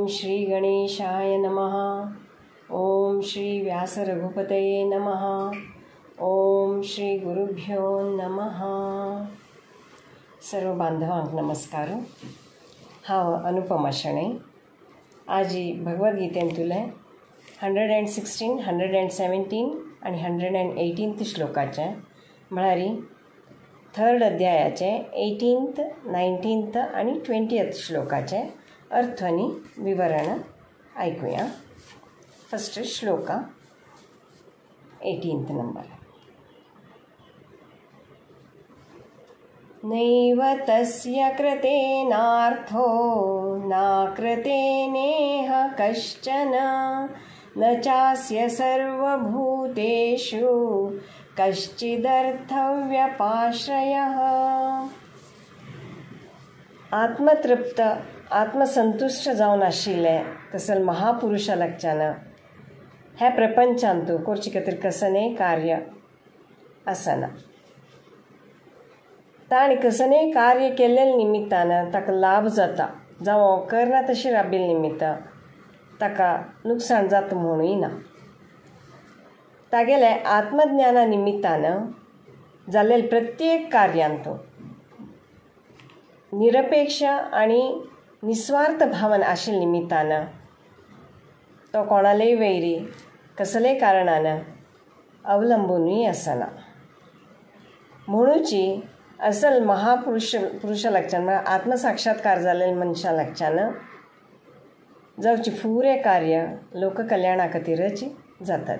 ओम श्री गणेशाय नमः। ओम श्री व्यास रघुपतये नमः। ओम श्री गुरुभ्यो नमः। सर्व बांधवांक नमस्कार। हांव अनुपमा शणै। आजी भगवद्गीतेंतुले 116, 117 आनी 118 श्लोकाचे म्हळ्यार थर्ड अध्यायाचे 18th, 19th आनी 20th श्लोकाचे अर्थ आनी विवरण आयकुया। फर्स्ट श्लोका 18th number. नैव तस्य कृतेनार्थो नाकृतेनेह कश्चन न चास्य सर्वभूतेषु कश्चिदर्थव्यपाश्रयः। आत्मतृप्त आत्मसंतुश्ट जावन आशिल्ले तसल महापुरुषा लागच्यान ह्या प्रपंचांतु करचे खातीर कसनेय कार्य आसना। ताणें कसनेय कार्य केल्ले निमित्तान ताका लाभ जाता, जावं करना तशें राबिल्ले निमित्त ताका नुकसाण जाता म्हणूय ना। तागेले आत्मज्ञाना निमित्तान जाल्ले प्रत्येक कार्यांत निरपेक्ष आनी निस्वार्थ भावन आशिल्ले निमित्तान तो कोणालेय वैरी कसलेय कारणान अवलंबूनय आसना। म्हणूची असल महापुरुष पुरुषा लागच्यान म्हळ्यार आत्मसाक्षात्कार जाल्ले मनशा लागच्यान जावचे पुरें कार्य लोककल्याणा खातीरच जाता।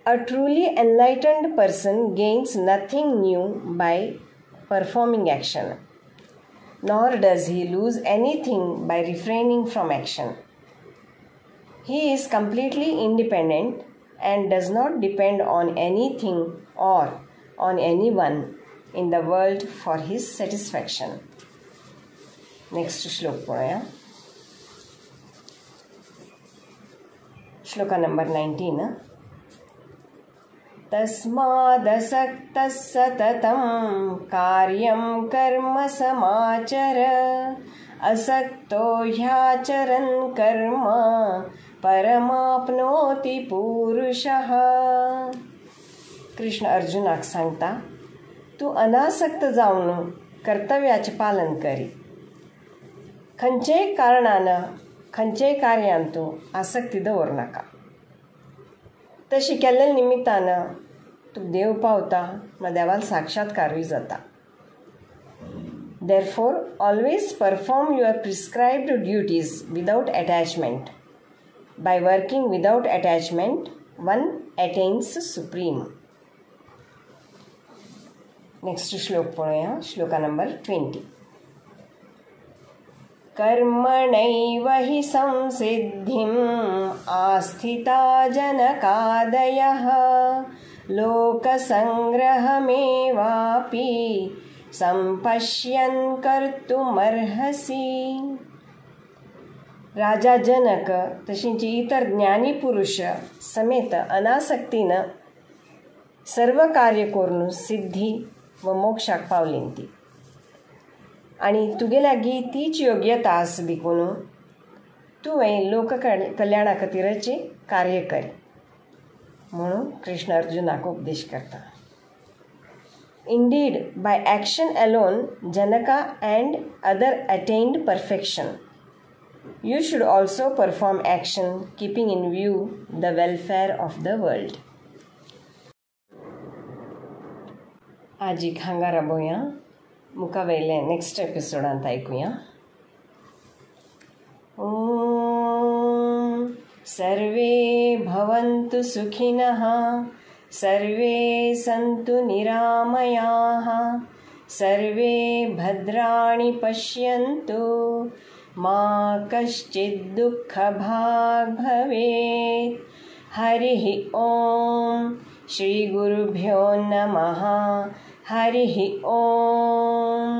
A truly enlightened person gains nothing new by performing action, nor does he lose anything by refraining from action. He is completely independent and does not depend on anything or on anyone in the world for his satisfaction. Next shlok पळोवया, shloka number 19. तस्मादसक्तः सततं कार्यं कर्म समाचर असक्तो ह्याचरन् कर्म परमाप्नोति पुरुषः। कृष्ण अर्जुनाक सांगता, तूं अनासक्त जावन कर्तव्याचें पालन करी। खंयचेय कारणान खंयचेय कार्यान तूं आसक्ती दवर नाका। तशी केल्ले निमित्तान तूं देव पावता, म्हळ्यार देवाल साक्षात्कारूय जाता। Therefore always perform your prescribed duties without attachment. By working without attachment one attains supreme. Next श्लोक पळोवया, श्लोका नंबर 20. कर्मणैव हि संसिद्धिम् आस्थिता जनकादयः लोकसंग्रहमेवापि संपश्यन् कर्तुमर्हसि। राजा जनक तशींच इतर ज्ञानी पुरुष समेत अनासक्तीन सर्व कार्य करून सिद्धी व मोक्षाक पावलीं ती आनी तुगे लागीं तीच योग्यता आसा देखून तुवें लोक कल्याणा खातीरच कार्य कर म्हणून कृष्ण अर्जुनाक उपदेश करता। Indeed, by action alone Janaka and other attained perfection. You should also perform action keeping in view the welfare of the world. आजीक हांगा राबोया, मुखा वयले नेक्स्ट एपिसोडांत आयकुया। ओम सर्वे भवन्तु सुखिनः सर्वे सन्तु निरामयाः सर्वे भद्राणि पश्यन्तु मा कश्चित् दुःखभाग् भवेत्। हरिः ओम श्री गुरुभ्यो नमः। हरिः ओम।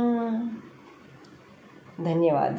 धन्यवाद।